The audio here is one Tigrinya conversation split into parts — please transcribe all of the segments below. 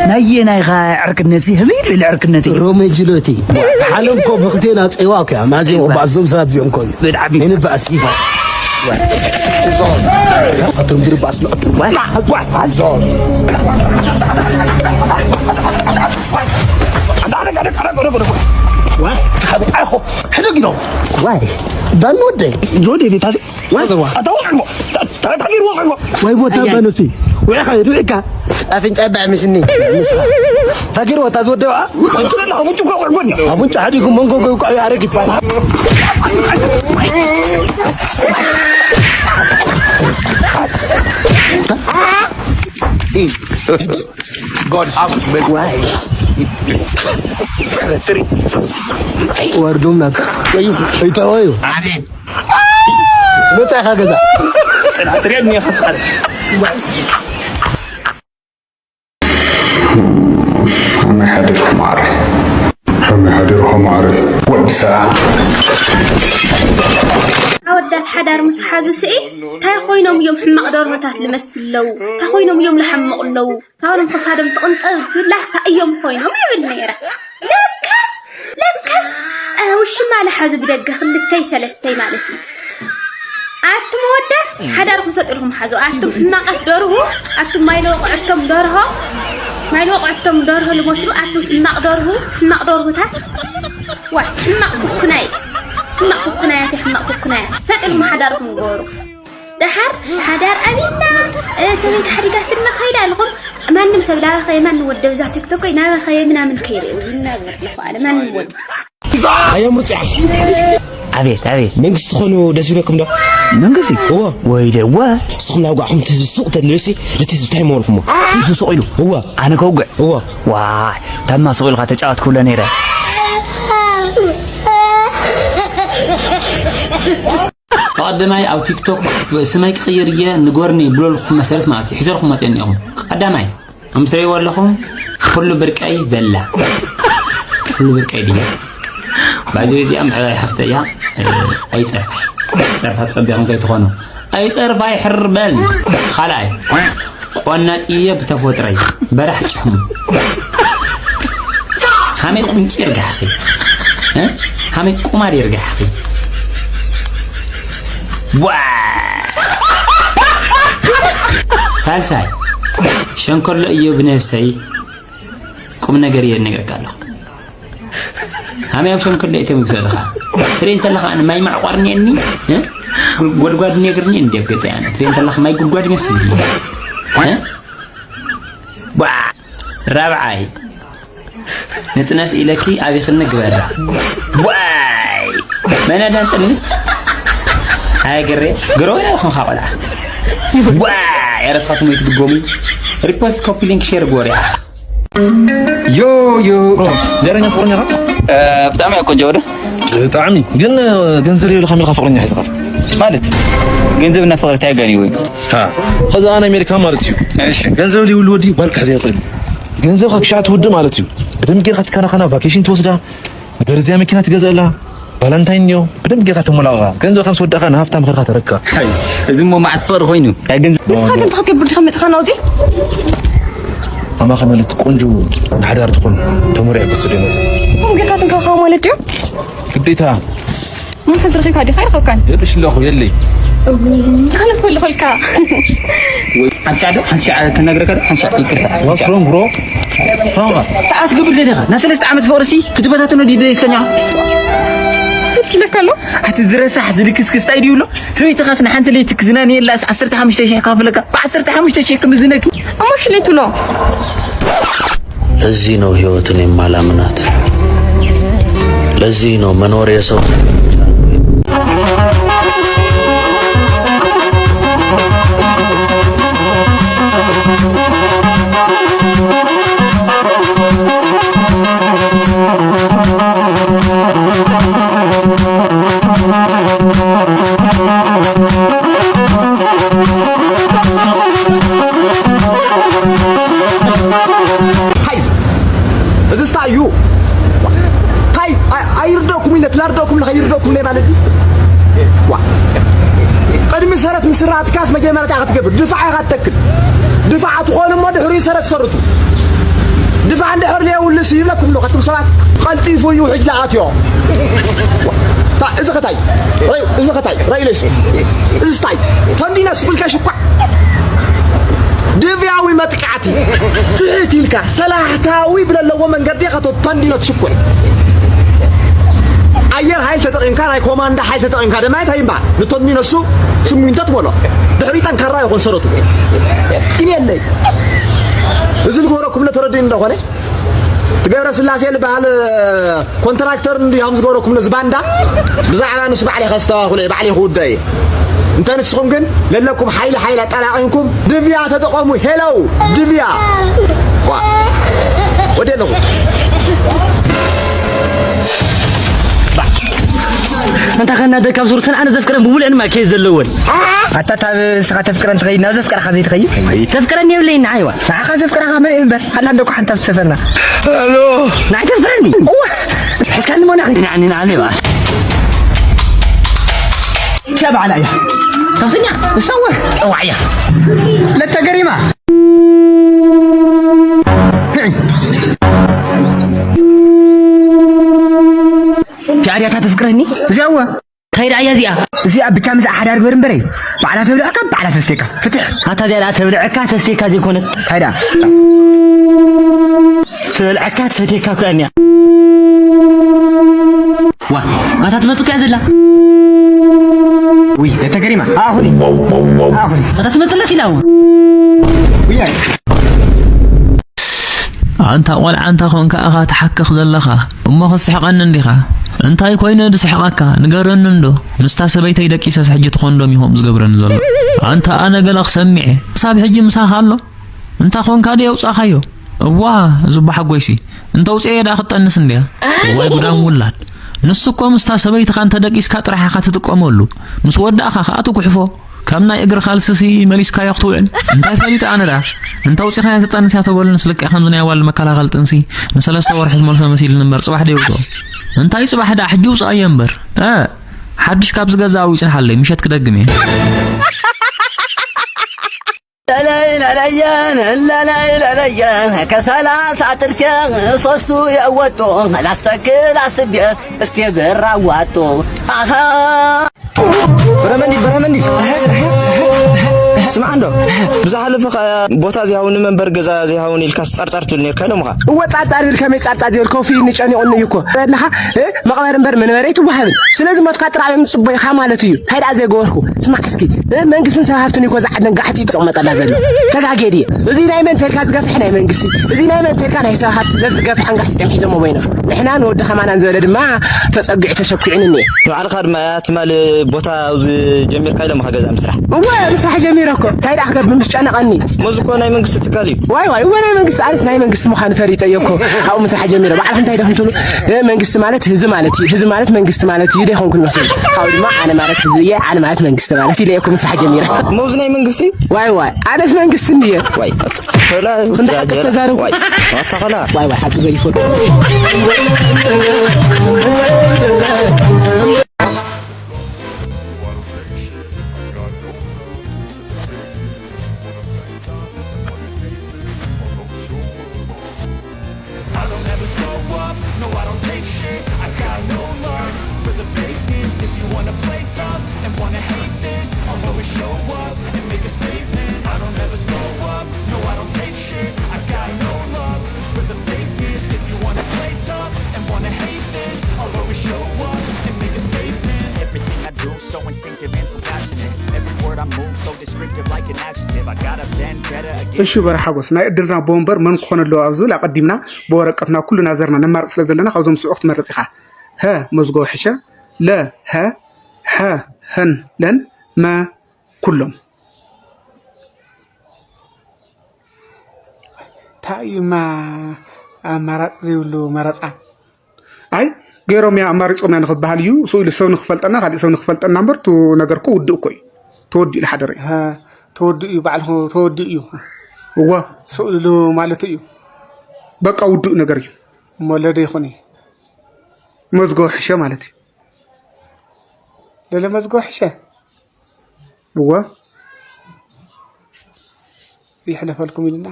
ናየ ናይኻ ዕርክነት ሲ ህበይ ልዕሊ ዕርክነት እዩ። ሮሜ ጅሎቲ ሓሎም ኮ ብክልቴና ጸይዋ ኮ ማዚ ባዞም ሰባት ዚኦም ኮ ብጣዕሚ ንባእሲ ኣቶም ድርባስ ንቅጥል። ሕደግ ኢሎም ዋይ ባንወደይ ጆዴ ታሲ ዋይ ኣታው ዋይ ቦታ ባኖሲ ወይ ሪእካ ኣፍንጫ ባዕ ምስኒ ታጊር ወታ ዝወደዋ ኣፍንጫ ሓዲጉ መንጎ ኣረጊት God have mercy. Why? ወርዱም ናት። ይተወዩ። መጻኻ ገዛ። ጥራጥሬ ነው። ከመይ ሓዲርኩም ዓረይ? ከመይ ሓዲርኩም ዓረይ? ወዲ ሰላም። ኣወዳት ሓዳር ምስ ሓዙ ስኢ እንታይ ኮይኖም እዮም ሕማቕ ደርሆታት ልመስሉ ኣለዉ? እንታይ ኮይኖም እዮም ልሓምቑ ኣለዉ? ካብኦም ክሳዶም ትቕንጠብ ትብል ላስታ እዮም ኮይኖም ይብል ነይረ። ለካስ ለካስ እ፣ ውሽማ ልሓዙ ብደገ ክልተይ ሰለስተይ ማለት እዩ። ኣቱም ኣወዳት ሓዳርኩም ሰጥ ኢልኩም ሓዙ። ኣቱም ሕማቓት ደርሁ፣ ኣቱም ማይ ለወቕዐቶም ደርሆ፣ ማይ ለወቕዐቶም ደርሆ ልመስሉ ኣቱም ሕማቕ ደርሁ፣ ሕማቕ ደርሁታት። ዋ ሕማቕ ኩኩናይ፣ ሕማቕ ኩኩናያት፣ ሕማቕ ኩኩናያት። ሰጥ ኢልኩም ሓዳርኩም ገበሩ። ደሓር ሓዳር ኣቢልና እ፣ ሰበይቲ ሓዲጋትና ከይዳ ኣለኹም። ማንም ሰብ ላበኸየ ማንም ወዲ በዛ ቲክቶክ ወይ ናበኸየ ምናምን ከይርእዩ ይናገር ኣለኹ ኣነ ማንም ወዲ ኣየምርጽ ኣቤት ኣቤት መንግስቲ ኾኑ ደስ ይብለኩም ዶ? መንግስቲ እዎ። ወይ ደወ ንስኹም ናብ ጓዕኹም እቲ ህዝቢ ሱቕ ተድልብሲ ነቲ ህዝቢ እንታይ መበልኩሞ? ህዝቢ ሱቕ ኢሉ እዎ። ኣነ ከውግዕ እዎ። ዋይ ታማ ሱቕ ኢልካ ተጫወት ክብሎ ነይረ። ብቐዳማይ ኣብ ቲክቶክ ስመይ ክቕይር እየ ንገርኒ ብለልኩም መሰረት ማለት እዩ ሒዘልኩም መፅእኒ ኢኹም። ቀዳማይ ከም ትርእይዎ ኣለኹም ኩሉ ብርቀይ በላ ኩሉ ብርቀይ ድያ ባዚ እዚኣ ምዕባይ ሓፍተ እያ። ኣይፀርፋይ ፀርፋ ፀቢኹም ከይትኾኑ ኣይፀርፋይ ሕርበል። ካልኣይ ቆናጢየ ብተፈጥረይ በራሕ ጭሕሙ ሃመይ ቁንጪ ይርጋሕኺ ሃመይ ቁማር ይርጋሕኺ። ዋ ሳልሳይ ሸንከሎ እዮ ብነብሰይ ቁም ነገር እየ ነግረካ ኣለኹ። ሃመይ ኣብ ሸንከሎ እየ ተመግሶ ኣለኻ ትርኢ እንተለኻ ኣነ ማይ ማዕቋር እኒአኒ ጎድጓድ ነግርኒ እንደ ገፀ ኣነ ትርኢ እንተለኻ ማይ ጉድጓድ ይመስል ዋ ራብዓይ ንጥነስ ኢለኪ ኣቢኽኒ ግበራ። ዋይ መነዳን ጥንስ ኣይ ግሬ ግሮ ኢላ ኹንካ ቆልዓ። ዋይ ረስኻትኩም ይትድጎሙ ሪፖስት ኮፒ ሊንክ ሼር ግበሩ። ዮ ዮ ኦ፣ ዘረኛ ፍቕረኛ ኢኻ? ብጣዕሚ እያ ቆንጆ ወደ ብጣዕሚ ግን ገንዘብ የብልካ ኢልካ ፍቕረኛ ሒዝካ ማለት ገንዘብ እና ፍቕሪ እንታይ ገኒ ወይ? ከዛ ኣነ ኣሜሪካ ማለት እዩ። እሺ ገንዘብ ዘይብሉ ወዲ ጓል ክሕዝ ይኽእል። ገንዘብ ካብ ክሻዕ ትውድእ ማለት እዩ። ብደንብ ጌርካ ትከናኸና፣ ቫኬሽን ትወስዳ፣ በርዝያ መኪና ትገዝአላ፣ ቫላንታይን እዮ፣ ብደንብ ጌርካ ተመላቕቓ። ገንዘብ ከም ዝወዳእካ ንሃፍታም ከድካ ተረክባ። ኣይ፣ እዚ እሞ መዓት ፍቕሪ ኮይኑ። ኣይ፣ ገንዘብ ንስኻ ከም ትኽክል ብድኻ መጽኻ ናውዚ? ኣማኸ ማለት ቆንጆ ሓዳር ትኾን ተመሪያ ክወስድ ይመጽእ። ከም ጌርካ ትንካኻ ማለት ድዩ? ግዴታ። ምን ሕዚ ረኺብካ ዲኻ? ኣይረኸብካን? የለሽ ኣለኹ፣ የለይ። ኣነ እኮ ኣለኹልካ። ወይ ሓንቲ ሻዕ ዶ? ሓንቲ ሻዕ ክነግረካ ዶ? ሓንቲ ሻዕ ይቅርታ። What's wrong, bro? ሮንጋ። ተኣትገብር ደለኻ? ናይ ሰለስተ ዓመት ፍቕርሲ ክትበታተኖ ድዩ ደለይትከኛ? ስልስለካ ኣሎ? ኣቲ ዝረሳሕ ዝልክስክስ ታይ ድዩ ኣሎ? ሰበይትኻስ ንሓንቲ ለይቲ ክዝናንየላስ ዓሰርተ ሓሙሽተ ሺሕ ከፍለካ? ብዓሰርተ ሓሙሽተ ሺሕ ክምዝነኪ? እሞ ሽሌቱ ሎ? ለዚህ ነው ህይወትን የማላምናት። ለዚህ ነው መኖር የሰው ታይ እዚ ስታይ እዩ። ታይ ኣይ- ኣይርደኩም ኢለ ትላርደኩም ኢለ ከይርደኩም ኢለ ማለት እዩ። ዋ ቅድሚ ሰረት ምስራትካስ መጀመርታ ክትገብር ድፋዕ ኢኻ ትተክል። ድፋዕ ትኾኑ እሞ ድሕሪኡ ሰረት ሰርቱ። ድፋዕ እንድሕር ዘይብሉስ ይብለኩም ኣለኹ፣ ኣቱም ሰባት፣ ቀልጢፉ እዩ ሕጂ ዝኣትዮ። ታ-፣ እዚ ኸታይ፣ ራይ-፣ እዚ ኸታይ፣ ራይ ኢለሽ፣ እዚ ስታይ፣ ተንዲነ ስቁልካ ሽኳዕ። ድብያዊ መጥቃዕቲ፣ ትሕት ኢልካ፣ ሰላሕታዊ ብለለዎ መንገዲ ኸቶ-፣ ተንዲኖ ትሽኩዕ። ኣየር ሓይል ተጠቒምካ፣ ናይ ኮማንዶ ሓይል ተጠቒምካ ድማ እንታይ እምባ፣ ንተንዲኖ እሱ ስሚንቶ ትበሎ። ድሕሪ ጠንካራ ይኾን ሰረቱ። ግን የለይ። እዚ ዝገበረኩም ለተረድእ እንደኾነ፣ ትገብረ ስላሴ ዝበሃል ኮንትራክተር እንዲዮም ዝገበረኩም ነዚ ባንዳ። ብዛዕባ ንሱ ባዕለይ ከስተዋኽሎ እየ፣ ባዕለይ ክውድኦ እየ። እንተ ንስኹም ግን ለለኩም ሓይሊ ሓይሊ ኣጠራቒምኩም ድብያ ተጠቐሙ። ሄለው ድብያ። ዋ። ወደ ኣለኹ። እንታ ኸና ደካብ ሱርተን ኣነ ዘፍቅረን ብውልአን ማ ኬዝ ዘለወን። ኣታ ታብ ንስኻ ተፍቅረን ትኸይድ፣ ናብ ዘፍቀረኻ ዘይትኸይድ? ተፍቅረን የብለይን ንዓይ ዋ። ንዓኻ ዘፍቅረኻ መን እዩ እምበር? ኣላ እንደኳ ሓንታ ብትሰፈርና። ኣሎ። ንዓይ ተፍቅረኒ? እዋ። ሕስካኒ ሞና ኸይ? ንዓኒ፣ ንዓኒ ዋ። እዛ በዓላ እያ። ተፍስኛ? እሰወ። ጸዋዕያ። ለተገሪማ። ፊዓርያ እታ ተፍቅረኒ? እዚኣ እወ። እንታይ ደኣ እያ እዚኣ? እዚኣ ብቻ ምስኣ ሓዳር ግበር እምበረይ። ባዕላ ተብልዐካ፣ ባዕላ ተስቴካ። ፍትሕ። ኣታ እዚኣ ደኣ ተብልዐካ፣ ተስቴካ ዘይኮነት። እንታይ ደኣ? ትበልዐካ፣ ትሰትየካ እኮ እያ እኒኣ። ዋ፣ ኣታ ትመጽእ እኮ እያ ዘላ። ውይ፣ እተ ገሪማ። ኣኹኒ። ኣኹኒ። ኣታ ትመጽእ ኣለስ ኢላ እዋ። ውይ፣ ኣይ። ኣንታ ቆልዓ እንታ ኾንካ ኢኻ ትሓክኽ ዘለኻ? እሞ ክትስሕቐኒ እንዲኻ? እንታይ ኮይነ ዝስሕቐካ? ንገረኒ እንዶ። ምስታ ሰበይተይ ደቂሰስ ሕጂ እቲ ኮንዶም እዩ ከምኡ ዝገብረኒ ዘሎ። ኣንታ ኣነ ገለ ክሰሚዐ። ክሳብ ሕጂ ምሳኻ ኣሎ? እንታ ኾንካ ድየ ኣውጻኻዮ? እዋ፣ እዚ ኣቦሓጎይሲ። እንተ ኣውጽኤዮ ደኣ ክትጠንስ እንድያ። እዋይ ጉዳም ውላድ። ንሱ እኮ ምስታ ሰበይትኻ እንተ ደቂስካ ጥራሕ ኢኻ ትጥቀመሉ። ምስ ወዳእኻ ኸኣ ትጉሕፎ። ከም ናይ እግሪ ካልስሲ መሊስካዮ ክትውዕል። እንታይ ፈሊጠ ኣነ ደኣ? እንተ ኣውጺኻያ ትጠንስ እያ ተበሉንስ ልክዕ ከምዚ ናይ ኣዋልድ መከላኸሊ ጥንሲ ንሰለስተ ወርሒ ዝመልሶ መሲልኒ እምበር ጽባሕ ደይውጽኦ። እንታይ ጽባሕ ደኣ ሕጂ ውጽኣዮ እምበር። እ፣ ሓድሽ ካብ ዝገዛእ ኣብኡ ይጽንሓለይ፣ ምሸት ክደግም እየ። ላላይ ላላያን ላላይ ላላያን ከሰላ ሳጥርሴ ሶስቱ የወጡ ላስተክል ኣስቤ እስቴ ብር ኣዋጡ። ኣኻ። ብረመንዲ፣ ብረመንዲ። ስማዕ እንዶ፣ ብዝሓለፈ ኸኣ ቦታ ዘይሃውኒ መንበር ገዛ ዘይሃውኒ ኢልካ ጸርጸር ትብል ነርካ ኢሎምኻ። እወ፣ ጻርጻር ብል ከመይ ጻርጻር ዝብል ኮፊ ንጨኒቑኒ እዩ እኮ። ኣለኻ፣ እ፣ መቕበር እምበር መንበሪ ኣይትወሃብን። ስለዚ ሞትካ ጥራይ እዮም ዝጽበዩኻ ማለት እዩ። እንታይ ደኣ ዘይገበርኩ? ስማዕ እስኪ፣ እ፣ መንግስትን ሰብ ሃፍትን እዩ እኮ እዛ ዓድና ጋሕቲ እዩ ዝቕመጠላ ዘሎ። ተጋጌ ድየ? እዚ ናይ መን ተልካ ዝገፍሕ ናይ መንግስቲ፣ እዚ ናይ መን ተልካ ናይ ሰብ ሃፍቲ ዘዝገፍሐን ጋሕቲ እዮም ሒዞሞ ኮይኖም። ንሕና ንወዲ ከማናን ዝበለ ድማ ተጸጊዑ ተሸኪዑ ንኒኤ። ንባዕልኻ ድማ እያ ትማሊ ቦታ ኣብዚ ጀሚርካ ኢሎምኻ ገዛ ምስራሕ። እወ፣ ምስራሕ ጀሚረ እኮ። እንታይ ደኣ ክገብር ምስ ጨነቐኒ። መዚ እኮ ናይ መንግስቲ ትካል እዩ። ዋይ ዋይ፣ እወ ናይ መንግስቲ፣ ኣነስ ናይ መንግስቲ ምዃኑ ፈሊጠዮ እኮ። ኣብኡ ምስራሕ ጀሚረ። ባዕልኹም እንታይ ዲኹም ትብሉ? እ፣ መንግስቲ ማለት ህዝቢ ማለት እዩ። ህዝቢ ማለት መንግስቲ ማለት እዩ። ዶ ኣይኮንኩን መስሉ? ካብኡ ድማ ኣነ ማለት ህዝቢ እየ፣ ኣነ ማለት መንግስቲ ማለት እዩ ኢለ እኮ ምስራሕ ጀሚረ። መዚ ናይ መንግስቲ? ዋይ ዋይ፣ ኣነስ መንግስቲ እንድየ። ዋይ፣ ኣታ ኸላ ክንዲ ሓቂ ጃጀራ። ዝተዛረብኩ። ዋይ፣ ኣታ ኸላ። ዋይ ዋይ፣ ሓቂ ዘይፈልጡ። I don't ever slow up, no, I don't take shit. I got no love for the fakeness. If you wanna play tough and wanna hate this, I'll always show up and make a statement. I don't ever slow up, no, I don't take shit. I got no love for the fakeness. If you wanna play tough and wanna hate this, I'll always show up and make a statement. Everything I do so instinctive and so passionate. Every word I move so descriptive like an adjective. I got a vendetta against እሺ በረ ሓጎስ ናይ እድልና ቦምበር መን ክኾነ ኣለዎ ኣብ ዝብል ኣቐዲምና ብወረቀትና ኩልና ዘርና ነማርጽ ስለ ዘለና ካብዞም ዝስዕቡ ክትመርጽ ኢኻ። ሀ መዝጎ ሕሸ፣ ለ ሀ፣ ሐ ሀን ለን፣ መ ኩሎም። እንታይ እዩማ ኣማራጺ ዘይብሉ መረጻ? ኣይ ገይሮም እያ ኣማሪጾም እያ ንኽበሃል እዩ። ስኡ ኢሉ ሰብ ንኽፈልጠና ካሊእ ሰብ ንኽፈልጠና እምበር እቱ ነገር እኮ ውድእ እኮ እዩ። ተወዲኡ ኢሉ ሓደረ እዩ። ሀ፣ ተወዲኡ እዩ፣ ባዕልኹ ተወዲኡ እዩ። እወ። ስኡ ኢሉ ማለቱ እዩ። በቃ ውዱእ ነገር እዩ። እሞ ለዶ ይኹን እዩ። መዝጎ ሕሸ ማለት እዩ። ለለ መዝጎ ሕሸ? እወ። ይሕለፈልኩም ኢልና።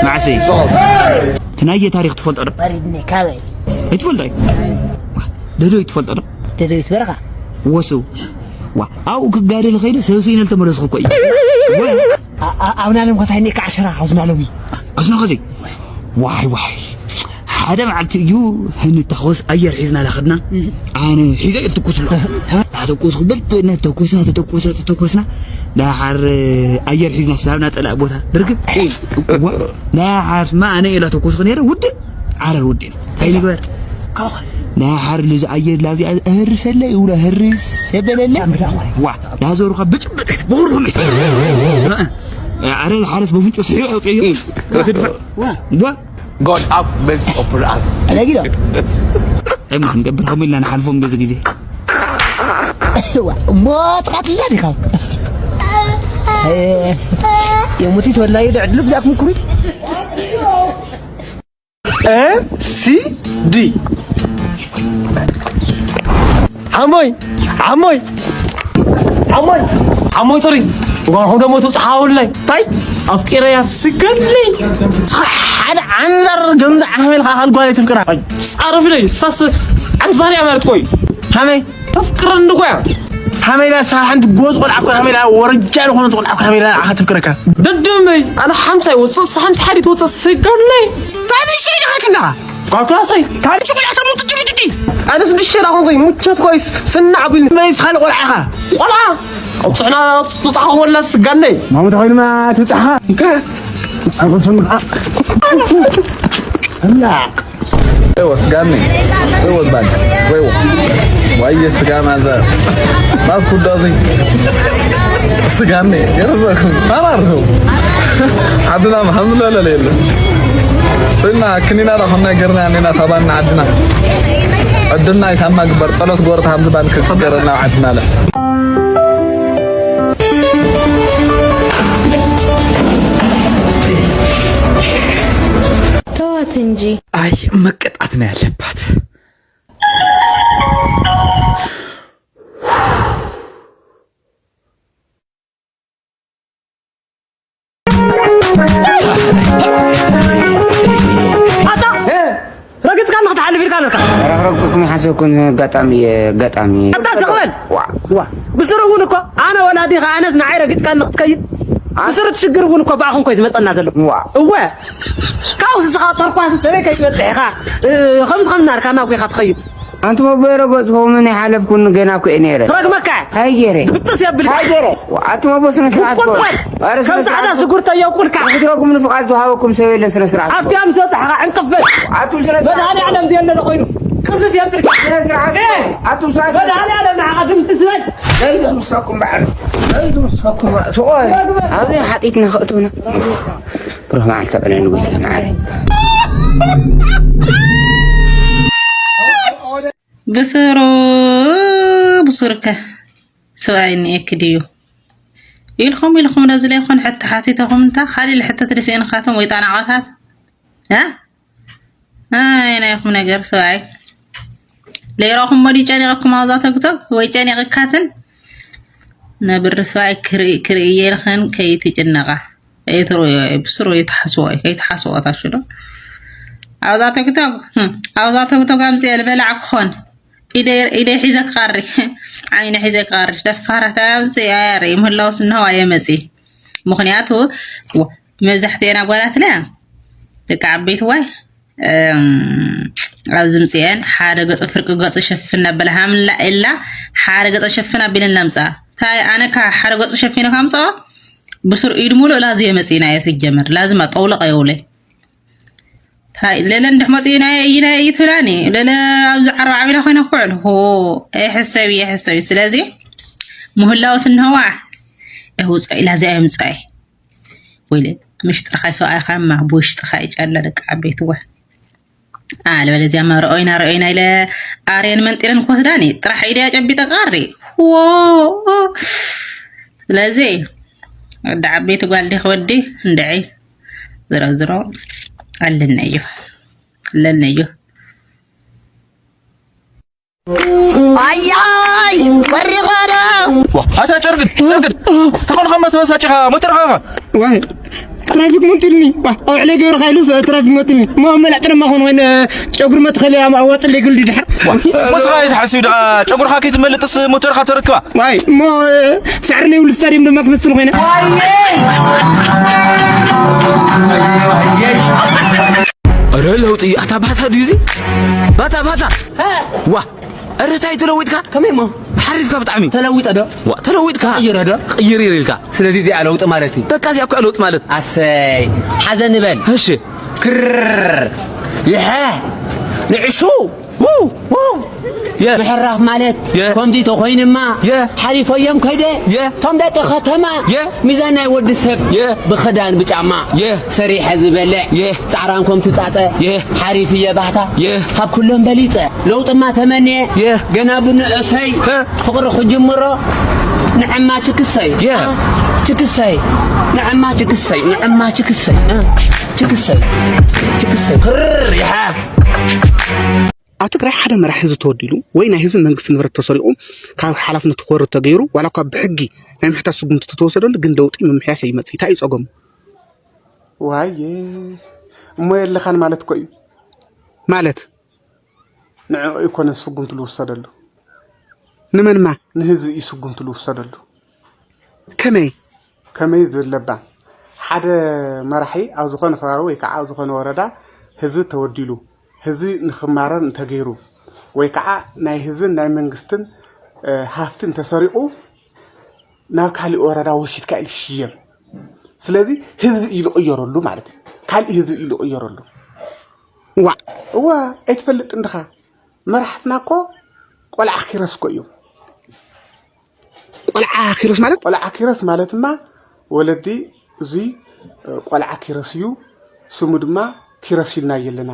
መዓሰይ እቲ ናየ ታሪክ ትፈልጦ ዶ? ኣይትፈልጦ እዩ። ደዶ እዩ ትፈልጦ ዶ? ደደቢት በረኻ። ወስው ዋ ኣብኡ ክጋደል ኸይደ ሰብ ስኢነ ልተመለስኩ እኮ እዩ። ኣብና ሎም ከታይ ኔካ ዓሸራ ኣውዝና ሎሚ ኣስኖ ኸዚ ዋይ ዋይ ሓደ መዓልቲ እዩ። ህንታኾስ ኣየር ሒዝና ላኸድና። ኣነ ሒዘ እየ ትኩስ ኣሎ። ተኩስ ክብል ነተኮስና ተተኮሰ ተተኮስና። ዳሓር ኣየር ሒዝና ስላብና ፀላእ ቦታ ድርግም ዳሓር ስማ ኣነ እየ ላተኮስኩ ነይረ ውድእ ዓረር ውድእ እንታይ ንግበር። ዳሓር ልዚ ኣየር ላዚ እህርሰለ ይብሎ ህርስ የበለለ። ዋ ዳዞርካ ብጭብጥት ብቁርቁሚት። ኣረ ሓረስ በፍንጮ ስሒዮ ኣውፅዮ ትድፋ ዋ God have mercy upon us. Lagi dong. Ay, mungkin ka berhamil na nakalfong ka sa gizi. Mo, takatila di ka. Yung muti wala yun, adlub sa akong kuwi. A C D ሓሞይ ሓሞይ ሓሞይ ሓሞይ ሶሪ ጓርሑ ደሞ ትብፅሓ ውላይ ታይ ኣፍቂረያ ስገድለይ ሓደ ዓንዘር ገምዚ ዓመል ካኻል ጓል ትፍቅራ ፃረፍለይ ሳስ ዓንዛርያ ማለት ቆይ ሃመይ ተፍቅረኒ ጓያ ሃመይላ ሳ ሓንቲ ጎዝ ቆልዓ እኮ ሃመይላ ወረጃ ዝኾነት ቆልዓ እኮ ሃመይላ ንዓኻ ተፍቅረካ ደደመይ ኣነ ሓምሳ ይወፅእ ሳ ሓንቲ ሓዲ ትወፅእ ስገድለይ ታብሸይ ድኻትና ጓል ክላሰይ ካልእ ሽቁላ ሰሙን ትጅምጅዲ ኣነስ ብሸራ ኾንዘይ ሙቸት ኮይስ ስናዕ ብል መይስ ካልእ ቆልዓ ኢኻ ቆልዓ ኣውፅዕና ትብፅሓ ወላ ስጋነይ ማሙት ኮይንማ ትብፅሓ እንካ ኣጎሰምካ ኣምላኽ Ewa sigame. Ewa bana. Wewa. Waye sigama za. Mas kudozi. Sigame. Yarabako. Amarno. Aduna alhamdulillah lele. Sunna kinina da honna gerna nina saban aduna. Aduna itama gbar tsalot gor tam zban kgorna aduna la. ተዋት እንጂ። ኣይ መቀጣት ነው ያለባት። ረግፅካ ንክትሓልፍ ኢልካ ኣለካ ረክረኩኩም ሓሰብኩን ኣጋጣሚ ኣጋጣሚ ኣታ ስቕበል ዋ ብስሩ እውን እኮ ኣነ ወላዲኻ ኣነስ ንዓይ ረግፅካ ንክትከይድ ብስሩ ትሽግር እውን እኮ ብኣኹም ኮይ ዝመፀና ዘሎ ዋ እወ ካብዚ ስኻ ተርኳስ ሰበይ ከይትበፅሕ ኢኻ ከምዚ ከም ናርካ ናብ ኮይኻ ትኸይድ ኣንቱም ኣቦይ ረገጽኩምን ኣይሓለፍኩን ገና እኮ እየ ነይረ። ክረግመካ እየ። ሃይ ገይረ። ብጥስ የብልካ። ሃይ ገይረ። ኣቱም ኣቦ ስነ ስርዓት ቁርጥ በል። ኣረ ስነ ከም ጻዕዳ ስርዓት። ስጉር ተየውቁልካ። ክትረጉም ንፍቓድ ዝሃበኩም ሰብ የለን ስነ ስርዓት። ኣብቲ ኣምስ በጻሕኻ ዕንቅፍ በል። ኣቱም ስነ ስርዓት። መድሃኒ ዓለም ዘየለ ዶ ኮይኑ። ቅርጽፍ የብልካ። ስነ ስርዓት። ኤ! ኣቱም ስነ ስርዓት። መድሃኒ ዓለም ንዓኻ ድምስስ በል። ዘይድምሰኩም በዓል። ዘይድምሰኩም በዓል። ስቆይ። ኣብዚ ሓጢትና ከእትውና። ብሩህ መዓልቲ በለኒ ጎይታ መዓረይ። ብስሩ ብሱርከ ሰብኣይ እኒኤኪ ድዩ ኢልኩም ኢልኩም ነዚ ለይኮን ሕቶ ሓቲተኹም እንታ ካሊእ ሕቶ ትደስኤ ንኻቶም ወይ ጣናቆታት እ ኣይ ናይኹም ነገር ሰብኣይ ለይረኹም ሞዲ ጨኒቕኩም ኣብዛ ተግተብ ወይ ጨኒቕካትን ነብሪ ሰብኣይ ክርኢ ክርኢ እየ ኢልኽን ከይትጭነቓ ኣይትርእዮ እየ ብስሩ ኣይትሓስቦ እየ ከይትሓስቦ ታሽዶ ኣብዛ ቶክቶክ ኣብዛ ቶክቶክ ኣምፅኤ ልበላዕ ክኾን ኢደይ ሒዘ ክቐሪ ዓይነ ሒዘ ክቐሪ ደፋራት ኣምፅእ ኣያረ ምህላው ስንህው ኣየመፂ ምኽንያቱ መብዛሕትኤን ኣጓላት ለ ደቂ ዓበይቲ ዋይ ኣብዚ ምፅኤን ሓደ ገፁ ፍርቂ ገፁ ሸፍን ኣበለ ሃምላ ኢላ ሓደ ገፁ ሸፍን ኣቢለን ላምፅኣ እንታይ ኣነ ካ ሓደ ገፁ ሸፊነ ካምፅኦ ብስሩ ኢድ ሙሉእ ላዚ የመፅእና እየ ስጀምር ላዚ ማ ጠውልቕ የውለይ እንታይ ለለ እንድሕ መፅኡ ናይ እዩ ናይ እዩ ትብላኒ ለለ ኣብዚ ዓርቢ ዓቢና ኮይነ ክውዕል ሆ ኣይሕሰብ እዩ ኣይሕሰብ እዩ ስለዚ ምህላው ስንህዋ እውፀ ኢላ እዚኣ የምፅኣ እዩ ወይለ ምሽጥርካ ይሰብኣይካ እማ ብውሽጥካ ይጨለ ደቂ ዓበይትዋ ኣለበለዚያማ ረኦይና ረኦይና ኢለ ኣርየን መንጢለን ክወስዳኒ ጥራሕ ኢደያ ጨቢጠ ቃሪ ዎ ስለዚ ወዲ ዓበይቲ ጓል ዲኽ ወዲ እንድዒ ዝሮ ዝሮ ኣለና እዩ ኣለና እዩ። ኣያይ ወሪኾ ዶ ኣታ ጨርግድ ጨርግድ ተኾንካ መተበሳጭኻ ሞተርኻኻ ዋይ ትራፊክ መትልኒ ኣብ ዕለ ገይሩ ካይሉስ ትራፊክ መትልኒ ሞ መላጥ ድማ ኾን ወይነ ጨጉሪ መትኸሊ ኣዋፅለይ ግልዲ ድሓር ወስኻ ይትሓስዩ ደኣ ጨጉርኻ ከይትመልጥስ ሞተርኻ ተረክባ ዋይ ሞ ሳዕሪ ናይ ውሉ ስታድየም ድማ ክመስል ኮይነ ኣረ ለውጢ ኣታ ባታ ድዩ እዚ ባታ ባታ ዋ ኣረ ታይ ተለዊጥካ ከመይ እሞ ሓሪፍካ ብጣዕሚ ተለዊጠ ዶ ዋ ተለዊጥካ ቀይረ ዶ ቅይር ኢልካ ስለዚ እዚኣ ለውጢ ማለት እዩ በቃ እዚኣ እኮ ለውጢ ማለት ኣሰይ ሓዘ ንበል እሺ ክር ይሐ ንዕሹ ምሕራፍ ማለት ከምዚ ተኾይንማ ሓሊፈዮም ከይደ ቶም ደቂ ከተማ ሚዛን ናይ ወዲ ሰብ ብኽዳን ብጫማ ሰሪሐ ዝበልዕ ጻዕራም ከም ትጻጸ ሓሪፍ እየ ባህታ ካብ ኩሎም በሊጸ ለውጥማ ተመንየ ገና ብንእሰይ ፍቕሪ ክጅምሮ ንዕማ ችክሰይ ችክሰይ ንዕማ ችክሰይ ንዕማ ችክሰይ ችክሰይ ችክሰይ ክር ይሓ ኣብ ትግራይ ሓደ መራሒ ህዝቢ ተወዲሉ ወይ ናይ ህዝቢ መንግስቲ ንብረት ተሰሪቑ ካብ ሓላፍነቱ ክወርድ ተገይሩ ዋላ እኳ ብሕጊ ናይ ምሕታት ስጉምቲ ተተወሰደሉ ግን ለውጢ ምምሕያሽ ኣይመፅእ እንታይ እዩ ፀገሙ? ዋየ እሞ የለኻን ማለት እኮ እዩ። ማለት ንዕኡ ኣይኮነን ስጉምቲ ዝውሰደሉ። ንመንማ? ንህዝቢ እዩ ስጉምቲ ዝውሰደሉ። ከመይ? ከመይ ዝብል ለባም ሓደ መራሒ ኣብ ዝኾነ ከባቢ ወይ ከዓ ኣብ ዝኾነ ወረዳ ህዝቢ ተወዲሉ ህዝቢ ንክማረር እንተገይሩ ወይ ከዓ ናይ ህዝብን ናይ መንግስትን ሃፍቲ እንተሰሪቑ ናብ ካሊእ ወረዳ ወሲድካ ኢሉ ዝሽየም ስለዚ ህዝቢ እዩ ዝቕየረሉ ማለት እዩ ካሊእ ህዝቢ እዩ ዝቕየረሉ ዋ እዋ ኣይትፈልጥ እንድኻ መራሕትና እኮ ቆልዓ ኪረስ እኮ እዮም ቆልዓ ኪሮስ ማለት ቆልዓ ኪሮስ ማለትማ ወለዲ እዙይ ቆልዓ ኪሮስ እዩ ስሙ ድማ ኪሮስ ኢልና የለና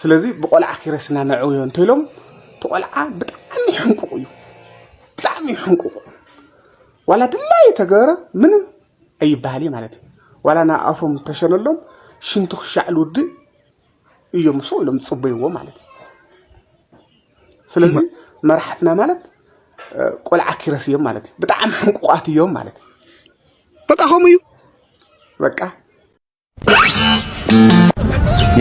ስለዚ ብቆልዓ ኪሮስ ኢና ነዕውዮ እንተኢሎም እቲ ቆልዓ ብጣዕሚ ሕንቁቕ እዩ ብጣዕሚ ሕንቁቕ ዋላ ድላይ ተገረ ምንም ኣይበሃል እዩ ማለት እዩ ዋላ ናብ ኣፎም ተሸነሎም ሽንቱ ክሻዕ ልውድእ እዮም ስቕ ኢሎም ዝፅበይዎ ማለት እዩ ስለዚ መራሕትና ማለት ቆልዓ ኪረስ እዮም ማለት እዩ ብጣዕሚ ሕንቁቋት እዮም ማለት እዩ በቃ ከምኡ እዩ በቃ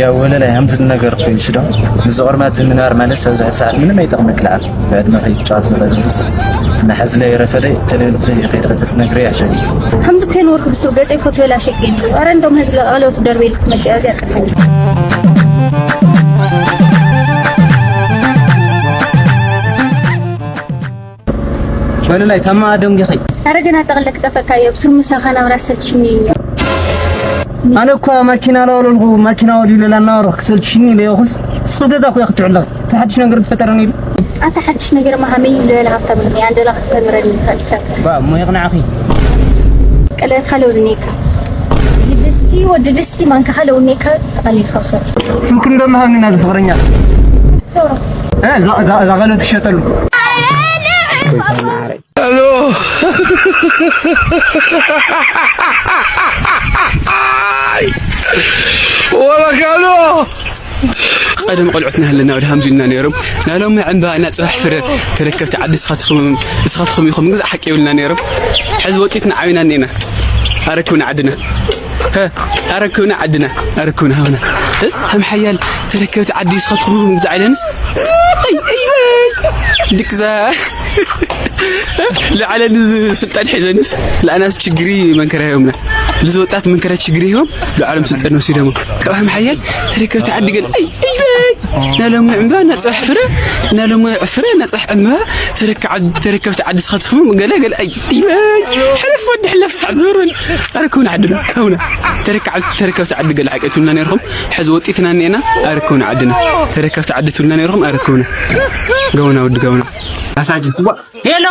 ያው ወለላይ ከምዚ ነገር ኮይንሽ ዶ ንዝቕርማት ዝምንባር ማለት ሰብ ዝሕት ሰዓት ምንም ኣይጠቕመክልኣል ብዕድመ ከይትጫወት ዝኽእል እና ሕዚ ላይ ረፈደ ተለይሉ ከይድኸ ተትነግሪ ያሸግ ከምዚ ኮይን ወርክ ብስብ ገፀይ ኮትበል ኣሸገኒ ረ እንደም ህዝቢ ቀለበቱ ደርበ ኢልክ መፅያ እዚያ ፀሓኒ ወለላይ ታማ ደንጊኺ ኣረ ገና ጠቕለ ክጠፈካ እየ ብስር ምሳኻ ናብራ ሰልችኒ እዩ ኣነ እኳ ማኪና ላወለልኩ ማኪና ወዲለ ላናወረ ክሰልችኒ ኢለ የኹስ እስኺ ገዛ እኮ ክትዕለኽ ተሓድሽ ነገር ዝፈጠረ ነይሩ ኣታ ሓድሽ ነገር መሃመይ ልበለ ሃብታም ያ እንደላ ክትከምረኒ ይኽእል ሰብ ባ እሞ የቕናዕኺ ቀለበትካ ለውዝኔካ ድስቲ ወዲ ድስቲ ማንካኻ ለውኔካ ጠቐሊልካ ውሰድ ስምክን ዶ መሃብኒ ናዚ ፍቕረኛ ትገብሮ እዛ ቀለበት ክሸጠሉ ወረካሎ ቀደም ቆልዑትና ኣለና ወደ ሃምዚ ኢልና ነይሮም ናሎም ዕምባ እና ፅባሕ ፍረ ተረከብቲ ዓዲ እስኻ ትኽምም እስኻ ትኽም ኢኹም ግዛ ሓቂ ይብልና ነይሮም ሕዚ ወጢትና ዓብና እኒና ኣረክብና ዓድና ኣረክብና ዓድና ኣረክብና ሃብና ከም ሓያል ተረከብቲ ዓዲ እስኻትኩም ምግዛዕ ኢለንስ ድቅዛ ልዓለኒ ስልጣን ሒዘንስ ለኣናስ ችግሪ መንከራ ዮምና ልዚ ወጣት መንከራ ችግሪ ዮም ልዓለም ስልጣን ወሲደሞ ካብ ከም ሓያል ተረከብቲ ዓዲ ገለ ናሎም ዕምባ ናፅባሕ ፍረ ናሎም ዕፍረ ናፅባሕ ዕምባ ተረከብቲ ዓዲ እስኻትኩም ገለ ገለ ሕለፍ ወዲ ሕለፍ ሳዕ ዝብርን ኣረክብና ዓድና ከውና ተረከብቲ ዓዲ ገለ ሓቂ ትብልና ነርኩም ሕዚ ወጢትና እኒኤና ኣረክብና ዓድና ተረከብቲ ዓዲ ትብልና ነርኩም ኣረክብና ገውና ወዲ ገውና ሳጅን ሄሎ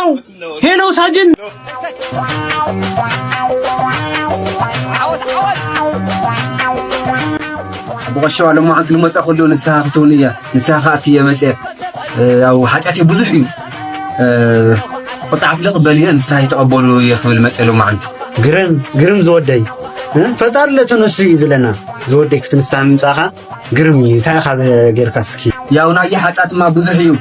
ሄሎ ሳጅን ብቆሸዋ ሎማዓንቲ ልመፀ ከሎ ንስኻ ክትውን እያ ንስኻ ከኣቲ እየ መፅአ ያው ሓጢኣት ብዙሕ እዩ ቁፅዓት ልቕበል እየ፣ ንስኻ ይተቐበሉ እየ ክብል መፀ ሎማዓንቲ። ግርም፣ ግርም ዝወደይ። እ? ፈጣሪ ለተነሱ እዩ ዝብለና። ዝወደይ ክትንሳ ምምፃእኻ ግርም እዩ። እንታይ ኢኻ ጌርካ እስኪ? ያው ናይ ሓጣትማ ብዙሕ እዩ።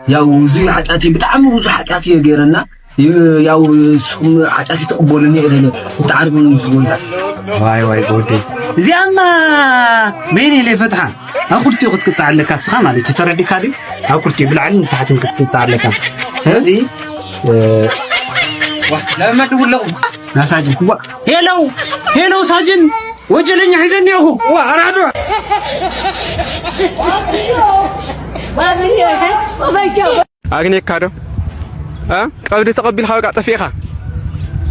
ያው ብዙሕ ሓጣት እዩ፣ ብጣዕሚ ብዙሕ ሓጣት እዩ ጌረና። ይ-፣ ያው ንስኹም ሓጣት ይትቕበሉኒ እየ ኢለ ብጣዕሚ ምስ ጎይታ። ዋይ፣ ዋይ፣ ዝወደይ። እዚኣማ በይነይ ኢለ ይፈትሓ። ኣብ ክልቲኡ ክትቅጻዕ ኣለካ እስኻ ማለት እዩ። ተረዲእካ ድዩ? ኣብ ክልቲኡ ብላዕልን ብታሕትን ክትቅጻዕ ኣለካ። ስለዚ፣ እ፣ ዋ፣ ለመድቡ ኣለኹ። ናሳጅን፣ ዋ፣ ሄሎ፣ ሄሎ ሳጅን፣ ወንጀለኛ ሒዘ እኒኦኹ። ዋ፣ ኣራዶ። ኣግኔካ ዶ? እ? ቀብዲ ተቐቢልካ በቃ ጠፊእኻ?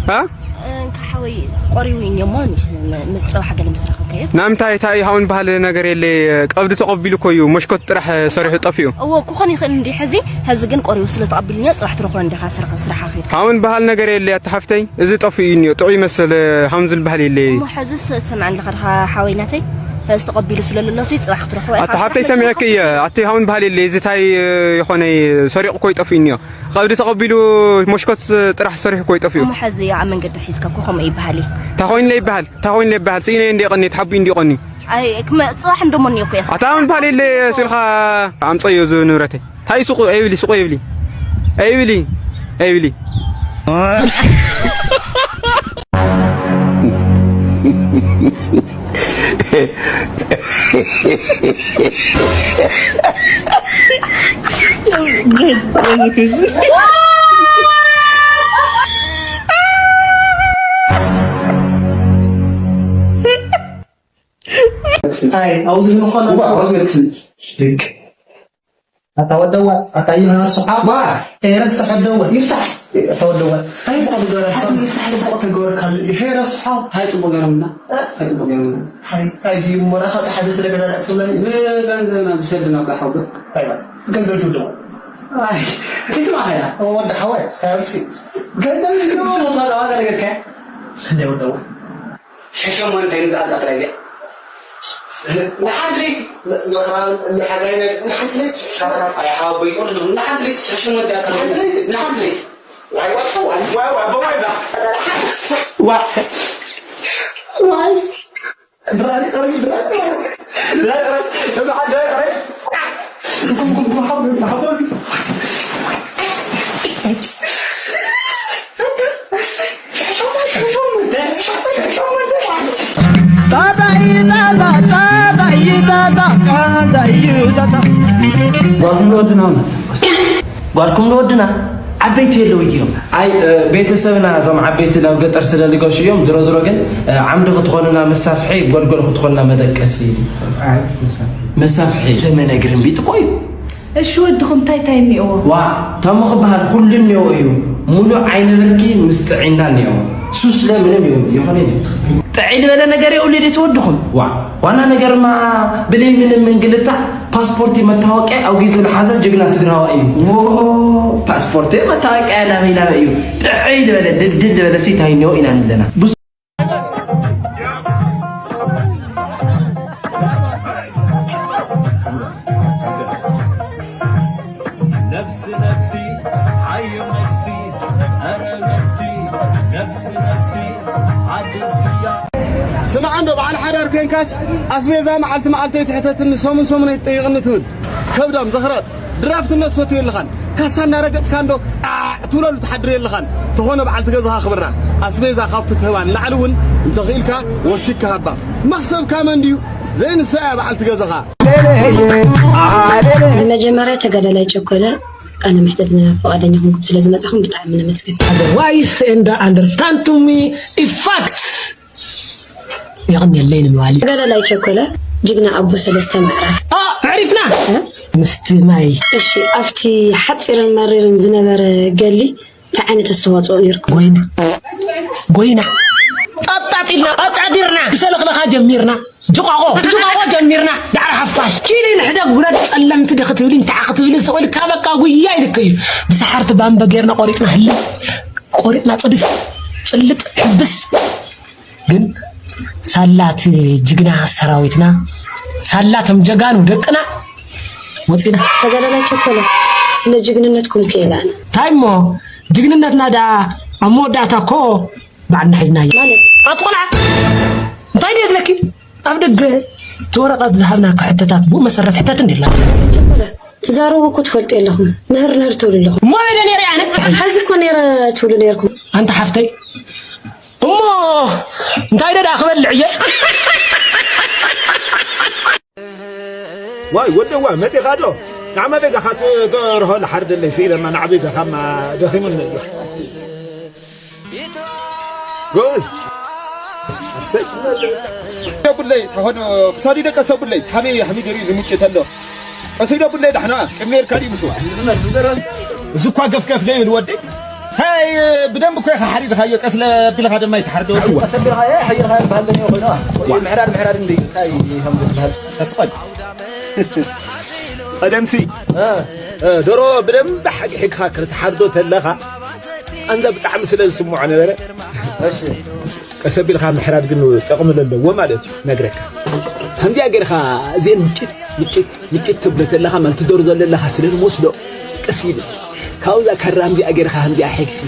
እ? እንካ ሓወይ፣ ቆሪቡ እዩ እሞ፣ ምስ፣ ምስ ጽባሕ ገለ ምስ ረኸብካዮ። ናምንታይ፣ እንታይ ሃውን ባህል ነገር የለ፣ ቀብዲ ተቐቢሉ እኮ እዩ፣ መሽኮት ጥራሕ ሰሪሑ ጠፊኡ። እዎ፣ ክኾን ይኽእል እንዲ፣ ሕዚ፣ ሕዚ ግን ቆሪቡ ስለ ተቐቢሉ እኒኦ፣ ጽባሕ ትረኽቦ እንዲኻ፣ ኣብ ስራሕ፣ ኣብ ስራሕኻ ከይድካ። ሃውን ባህል ነገር የለ፣ ኣታ ሓፍተይ፣ እዚ ጠፊኡ እዩ እኒኦ፣ ጥዑይ መሰል፣ ሃውን ዝብል ባህል የለ። እሞ ሕዚ ስ-፣ ትሰምዓኒ ኣለኻ ድኻ ሓወይ ናተይ? ሕዚ ተቐቢሉ ስለ ዘሎ፣ እዚ ጽባሕ ክትረኽቦ ኢኻ፣ ኣታ ሓፍተይ፣ ስራሕ ሰሚዐኪ እየ፣ መጀመርካ ኣቲ ሃውን ባህል የለ፣ እዚ ታይ ይኾነ፣ ሰሪቑ እኮ እዩ ጠፊኡ እኒኦ። ቀብዲ ተቐቢሉ መሽኮት ጥራሕ ሰሪሑ እኮ ይጠፍኡ። እሞ ሕዚ ኣብ መንገዲ ሒዝካ እኮ ከምኡ ይበሃል እዩ። እንታይ ኮይኑ ይበሃል? እንታይ ኮይኑ ይበሃል? ስኢነ እንዲ ቀኒ፣ ተሓቢኡ እንዲ ቀኒ። ኣይ፣ ክመ-፣ ጽባሕ እንደሞ እኒኦ እኮ እየ። ኣታ ምን በሃል የለ፣ ስልኻ ኣምጸዮ እዚ ንብረተይ። ታይ ሱቁ፣ ኣይብሊ፣ ሱቁ ኣይብሊ። ኣይብሊ፣ ኣይብሊ። ኣይ፣ ኣብዚ ዝኾነ እባ፣ ወገን፣ ድቅ። ኣታ ወደዋ፣ ኣታ ይሃር ሰሓብ። ዋ። ኤረስ ሰሓብ ደወ። ይፍታሕ። ኣታ ወደዋ። እንታይ ይፍታሕ ዝገበረ? ሓንቲ ይፍታሕ። ጽቡቕ ተገበርካሉ። ይሄ ረስሓ። እንታይ ጽቡቕ ገይሮምና? እ? እንታይ ጽቡቕ ገይሮምና? ሃይ፣ እንታይ ድዩ እሞ፣ ራኻ ጸሓቢ ስለ ገዛ ትብለኒ? ብገንዘብና ብሰድና እኮ ሓውዶ። ኣይዋ፣ ገንዘብ ድዩ ኣለዎ? ኣይ፣ ኪስማ ሃያ። ኦ፣ ወዲ ሓወይ፣ እንታይ ኣምጺ? ገንዘብ ድዩ? ብትሞት ዋጋ፣ ዋጋ ነገርካ? እንደ ወደው። ሸሸሞን እንታይ ንዝኣልካ ጥራይ እዚኣ? ንሓንቲ ለይቲ። ን-፣ ንኽራን፣ ንሓጋይ ናይ፣ ንሓንቲ ለይቲ። ኣይ፣ ሓወቦይ፣ ጥሩ ነው። ንሓንቲ ለይቲ ሸሸሞን እንታይ ኣልካ? ንሓንቲ ለይቲ። ንሓንቲ ለይቲ። ዋይ፣ ዋይ፣ ዋይ፣ ዋይ፣ ዋይ፣ ዋይ፣ ዋይ። ዋ-፣ ዋይ። ድራሪ፣ ድራሪ፣ ድራሪ። ድራሪ፣ ድራሪ። ጣጣ፣ ጣጣ፣ ጣጣ፣ ጣጣ፣ ጣጣ። ጓልኩም ንወድና ሆነ። ጓልኩም ንወድና ዓበይቲ የለዉ ድዮም? ኣይ፣ እ፣ ቤተሰብና እዞም ዓበይቲ ናብ ገጠር ስለ ልገሹ እዮም። ዝሮ ዝሮ ግን፣ እ፣ ዓምዲ ክትኾኑና መሳፍሒ፣ ጎልጎል ክትኾኑና መደቀሲ። ኣይ፣ መሳፍሒ። መሳፍሒ። ዘመነ ግርምቢጥ እኮ እዩ። እሺ ወድኹም እንታይ እንታይ እኒኦዎ? ዋ፣ ታሞ ክበሃል ኩሉ እኒኦ እዩ። ሙሉእ ዓይነ ብርኪ ምስ ጥዒና እኒኦ። ሱስ ለምንም ይሁን፣ ይኹን ይልትኽክል። ጥዕይ ዝበለ ነገር የብሉ ድዩ ትወድኹም? ዋ፣ ዋና ነገርማ ብለይ ምንም ምንግልታዕ ፓስፖርት መታወቂያ ኣብ ጊዜ ዝሓዘ ጅግና ትግራዋ እዩ። ዎ፣ ፓስፖርት መታወቂያ ናበይ ናበይ እዩ። ጥዕይ ዝበለ፣ ድልድል ዝበለ ሲ እንታይ እኒኦ ኢና ንብለና። ነብሲ ነብሲ ሓዩ መልሲ፣ ኧረ መልሲ፣ ነብሲ ነብሲ ኣድስያ። ስምዓ እንዶ በዓል ሓዳር ኮይንካስ ኣስቤዛ መዓልቲ መዓልቲ ኣይትሕተትኒ፣ ሰሙን ሰሙን ኣይትጠይቕኒ ትብል። ከብዳም ዘኽራጥ ድራፍትነት ሰትዮ ኣለኻን ካሳ እናረገጽካ እንዶ ጣዕ ትብለሉ ትሓድር የለኻን። ተኾነ በዓልቲ ገዛኻ ክብራ ኣስቤዛ ካብቲ ትህባ ንላዕሊ እውን እንተኽኢልካ ወሲድካ ሃባ። መኽሰብካ መን ድዩ? ዘይንሳ እያ በዓልቲ ገዛኻ። ብመጀመርያ ተጋዳላይ ቸኮለ ቃለ መሕተትና ፍቓደኛ ኮንኩም ስለ ዝመጻኹም ብጣዕሚ ነመስግን። Otherwise and understand to me in fact። የቐንየለይ ንምባል እዩ። ተጋዳላይ ቸኮለ ጅግና ኣቦ ሰለስተ ምዕራፍ። ኣ፣ ኣዕሪፍና። እ? ምስቲ ማይ። እሺ፣ ኣብቲ ሓጺርን መሪርን ዝነበረ ገሊ እንታይ ዓይነት ኣስተዋጽኦ ነይርኩም? ጎይና። ጎይና። ኣጣጢልና፣ ኣጣዲርና፣ ክሰለኽለኻ ጀሚርና። ጅቋቆ፣ ጅቋቆ ጀሚርና። ዳዕሮ ሓፋሽ። ኪዲ ንሕደግ ውረድ ጸለምቲ ዲ ክትብሊ እንታይ ክትብሊ ስቕ ኢልካ በቃ ጉያ ኢልክ እዩ። ብሰሓርቲ ባምበ ጌርና ቆሪጽና ህልም። ቆሪጽና ጽድፍ። ጭልጥ ሕብስ። ግን ሳላት ጅግና ሰራዊትና፣ ሳላቶም ጀጋኑ ደቅና፣ ወፂና። ተጋዳላይ ቸኮለ፣ ስለ ጅግንነትኩም ከይላን። እንታይ እሞ ጅግንነትና ደኣ ኣብ መወዳእታ እኮ ባዕልና ሒዝናዮ። ማለት? ኣቲ ቆልዓ፣ እንታይ ድየ ዝለኪ? ኣብ ደገ እቲ ወረቐት ዝሃብናካ ሕቶታት ብኡ መሰረት ሕተት እንዲላ። ቸኮለ፣ ትዛረቡ እኮ ትፈልጡ የለኹም። ንህር ንህር ትብሉ ኣለኹም። እሞ ኣበይ ነይረ ኣነ? ሕዚ እኮ ነይረ ትብሉ ነይርኩም። ኣንቲ ሓፍተይ፣ እሞ እንታይ ደኣ ክበልዕ እየ? ዋይ ወደዋ መጺኻ ዶ? ንዓማ ቤዛኻ ትገርሆ ልሓርደለይ ስኢለማ ንዓ ቤዛኻማ ደኺሙኒ እዩ። ጎበዝ ኣሰይ ደቡለይ ተኾኖ ክሳዱ ደቀሰቡለይ ሓመይ ሓሚ ገሪ ልሙጭ ተሎ ቀሰይ ደቡለይ ዳሕና ቅድሜ ኢልካ ድዩ ምስዋ እዚ እኳ ገፍገፍ ለይ ልወደይ ታይ ብደንብ እኮ ኢኻ ሓሪድኻዮ ቀስ ለቢልኻ ድማ ይትሓርዶ ቀስ ለቢልኻዮ ሓይልኻ ይበሃል ለኒ ኮይኖ ምሕራድ ምሕራድ እንዲ እንታይ ከም ዝበሃል ተስቐል ቀደምሲ ደሮ ብደንብ ሓግሒግኻ ክትሓርዶ ተለኻ ኣንዛ ብጣዕሚ ስለ ዝስምዖ ነበረ ቀስ ኣቢልካ ምሕራድ ግን ጠቕሚ ዘለዎ ማለት እዩ ነግረካ ከምዚኣ ገርካ እዚአን ምጭት ምጭት ምጭት ተብሎ ተለኻ ማለት ትደሩ ዘለለኻ ስለ ንወስዶ ቀስ ይብል ካብዛ ከራ ከምዚኣ ገርካ ከምዚኣ ሕግሒ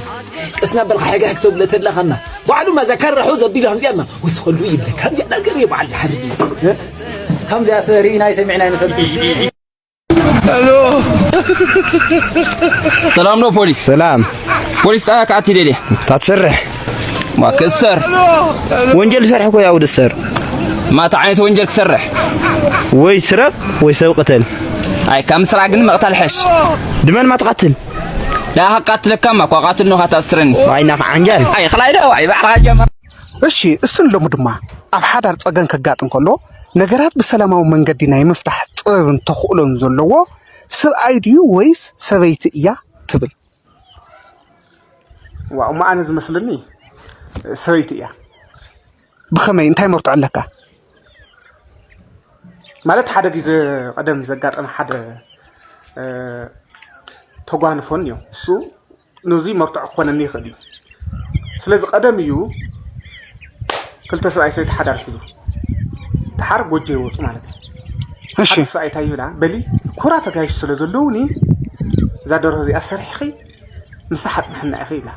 ቀስ ናበልካ ሕግሕግ ተብሎ ተለኻማ ባዕሉ ማዛ ከራሑ ዘቢሉ ከምዚኣማ ወስኸሉ ይብለካ ከምዚኣ ነገር እዩ በዓል ሓርቢ ከምዚኣ ርእናይ ሰሚዕናይ ንፈልጥ ሰላም ነው ፖሊስ? ሰላም። ፖሊስ ጣቢያ ክኣቲ ደልየ። ታትሰርሕ? ማ ክእሰር። ወንጀል ዝሰርሕ እኮ ያው ድሰር። ማታ ዓይነት ወንጀል ክሰርሕ? ወይ ስረቅ ወይ ሰብ ቅተል። ኣይ ካብ ምስራቅ ግን መቅተል ሕሽ። ድመን ማ ትቃትል? ዳ ካቃትለካ ማ ኳ ቃትል ነው ካታስረኒ። ዋይና ዓንጃል። ኣይ ክላይ ዶ ኣይ ባዕራ ጀማ። እሺ እሱን ሎሚ ድማ ኣብ ሓዳር ጸገም ከጋጥም ከሎ ነገራት ብሰላማዊ መንገዲ ናይ ምፍታሕ ጥበብን ተኽእሎን ዘለዎ ሰብኣይ ድዩ ወይስ ሰበይቲ እያ ትብል? ዋው እሞ ኣነ ዝመስለኒ ሰበይቲ እያ። ብኸመይ እንታይ መርትዖ ኣለካ? ማለት ሓደ ግዜ ቀደም ዘጋጠመ ሓደ ተጓንፎ እኒኦ እሱ ነዙይ መርትዖ ክኾነኒ ይኽእል እዩ። ስለዚ ቀደም እዩ ክልተ ሰብኣይ ሰበይቲ ሓዳር ሒዙ ደሓር ጎጆ ይወፁ ማለት እዩ። እሺ። ሓደ ሰብኣይ እንታይ ይብላ በሊ ኩራ ተጋይሽ ስለ ዘለውኒ እዛ ደርሆ እዚኣ ሰሪሕኺ ምሳሕ ኣፅንሕና ኢኺ ይብላ።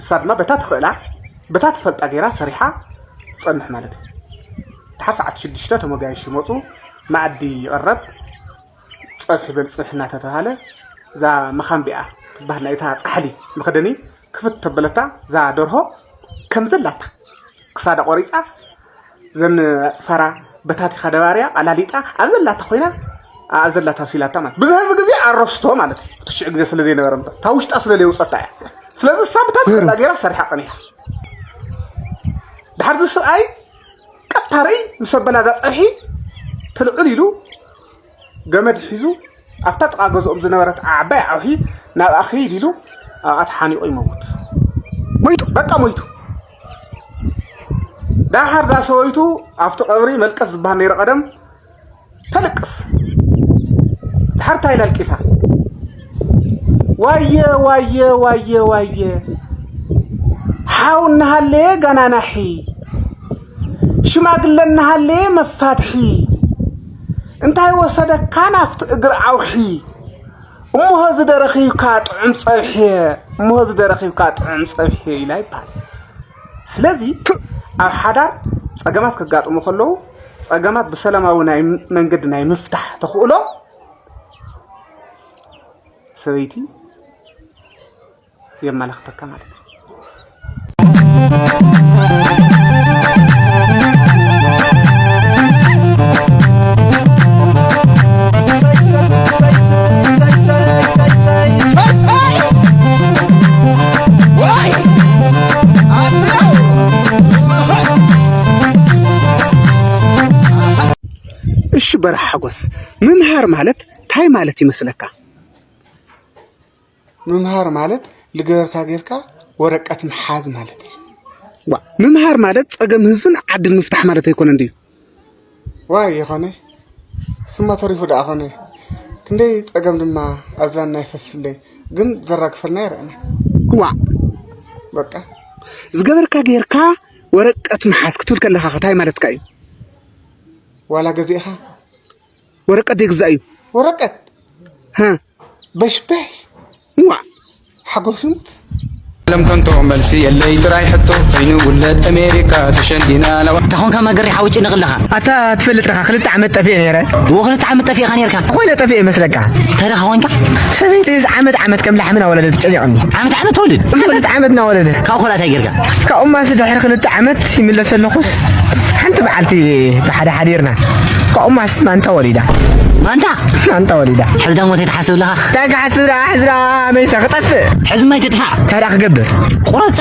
እሳ ድማ በታ ትኽእላ በታ ትፈልጣ ገይራ ሰሪሓ ትፀንሕ ማለት እዩ። ደሓር ሰዓት ሽዱሽተ ተመጋይሽ ይመፁ መኣዲ ይቐረብ። ፀብሒ በል ፅብሒ እናተተባሃለ እዛ መኻንቢኣ ትበሃል ናይታ ፃሕሊ መኽደኒ ክፍት ተበለታ እዛ ደርሆ ከም ዘላታ ክሳዳ ቆሪፃ ዘን ኣፅፈራ በታቲኻ ደባርያ ኣላሊጣ ኣብ ዘላታ ኮይና ኣብ ዘላታ ኣውሲላታ ማለት ብዙ ህዚ ግዜ ኣረስቶ ማለት እዩ እቲ ሽዑ ግዜ ስለ ዘይነበረ እምበር እታ ውሽጣ ስለ ዘይውፀታ እያ ስለዚ እሳ ብታ ትኽእላ ገይራ ሰሪሓ ፀኒሓ ድሓር እዚ ሰብኣይ ቀጥታ ርእይ ምስ ኣበላ እዛ ፀብሒ ትልዕል ኢሉ ገመድ ሒዙ ኣብታ ጥቓ ገዝኦም ዝነበረት ዓባይ ዓኺ ናብኣ ክይድ ኢሉ ኣብኣ ተሓኒቑ ይመውት። ሞይቱ? በቃ ሞይቱ። ደሓር እዛ ሰበይቱ ኣብቲ ቀብሪ መልቀስ ዝበሃል ነይሩ ቀደም ተልቅስ። ደሓር እንታይ ኢላ ኣልቂሳ? ዋየ ዋየ ዋየ ዋየ ሓው እናሃለየ ጋናናሒ ሽማግለ እናሃለየ መፋትሒ እንታይ ወሰደካ ናብቲ እግሪ ዓውሒ እሞሆ ዝደረኺብካ ጥዑም ጸብሒ እሞሆ ዝደረኺብካ ጥዑም ጸብሒ ኢላ ይበሃል። ስለዚ ኣብ ሓዳር ጸገማት ከጋጥሙ ከለዉ ጸገማት ብሰላማዊ ናይ መንገዲ ናይ ምፍታሕ ተኽእሎ ሰበይቲ የመላኽተካ ማለት እዩ። እሺ በራሕ ሓጎስ ምምሃር ማለት ታይ ማለት ይመስለካ? ምምሃር ማለት ልገበርካ ጌርካ ወረቀት ምሓዝ ማለት እዩ። ዋ ምምሃር ማለት ጸገም ህዝብን ዓድን ምፍታሕ ማለት ኣይኮነን ድዩ? ዋይ ይኾነ ስማ ተሪፉ ደኣ ኾነ ክንደይ ጸገም ድማ ኣብዛና ይፈስለይ ግን ዘራግፈልና ይረኣና። ዋ በቃ ዝገበርካ ጌርካ ወረቀት ምሓዝ ክትብል ከለኻ ኸ ታይ ማለትካ እዩ? ዋላ ገዚእኻ ወረቀት ይግዛእ እዩ። ወረቀት ሀ በሽበሽ ዋ ሓጎስ ይሙት። ዓለም ከንቶ መልሲ የለይ ጥራይ ሕቶ ኮይኑ ውለድ ኣሜሪካ ተሸንዲና ናባ ተኾንካ መገሪ ሓውጭ ንቕለኻ ኣታ ትፈልጥ ኢኻ ክልተ ዓመት ጠፊኤ ነይረ። እዎ ክልተ ዓመት ጠፊእኻ ነርካ ኮይነ ጠፊኤ መስለካ። እንታይ ደኻ ኮንካ ሰበይተይስ ዓመት ዓመት ከም ላሕሚ እናወለደት ትጨኒቐኒ። ዓመት ዓመት ተወልድ ክልተ ዓመት እናወለደት ካብ ኮላ እንታይ ጌርካ ካብኡማስ ድሕሪ ክልተ ዓመት ይምለስ ኣለኹስ ሓንቲ በዓልቲ ብሓደ ሓዲርና። ካብኡማስ ማንታ ወሊዳ። ማንታ ማንታ ወሊዳ። ሕዚ ደሞ እንታይ ትሓስብ ኣለኻ እንታይ ክሓስብ ደኣ ሕዝራ መይሳ ክጠፍእ። ሕዚ ማይ ትጥፋእ እንታይ ደኣ ክገብር። ቁረፃ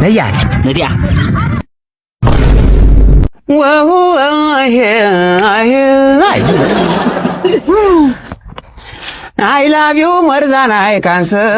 ነያ ነቲኣ I love you more than I can say.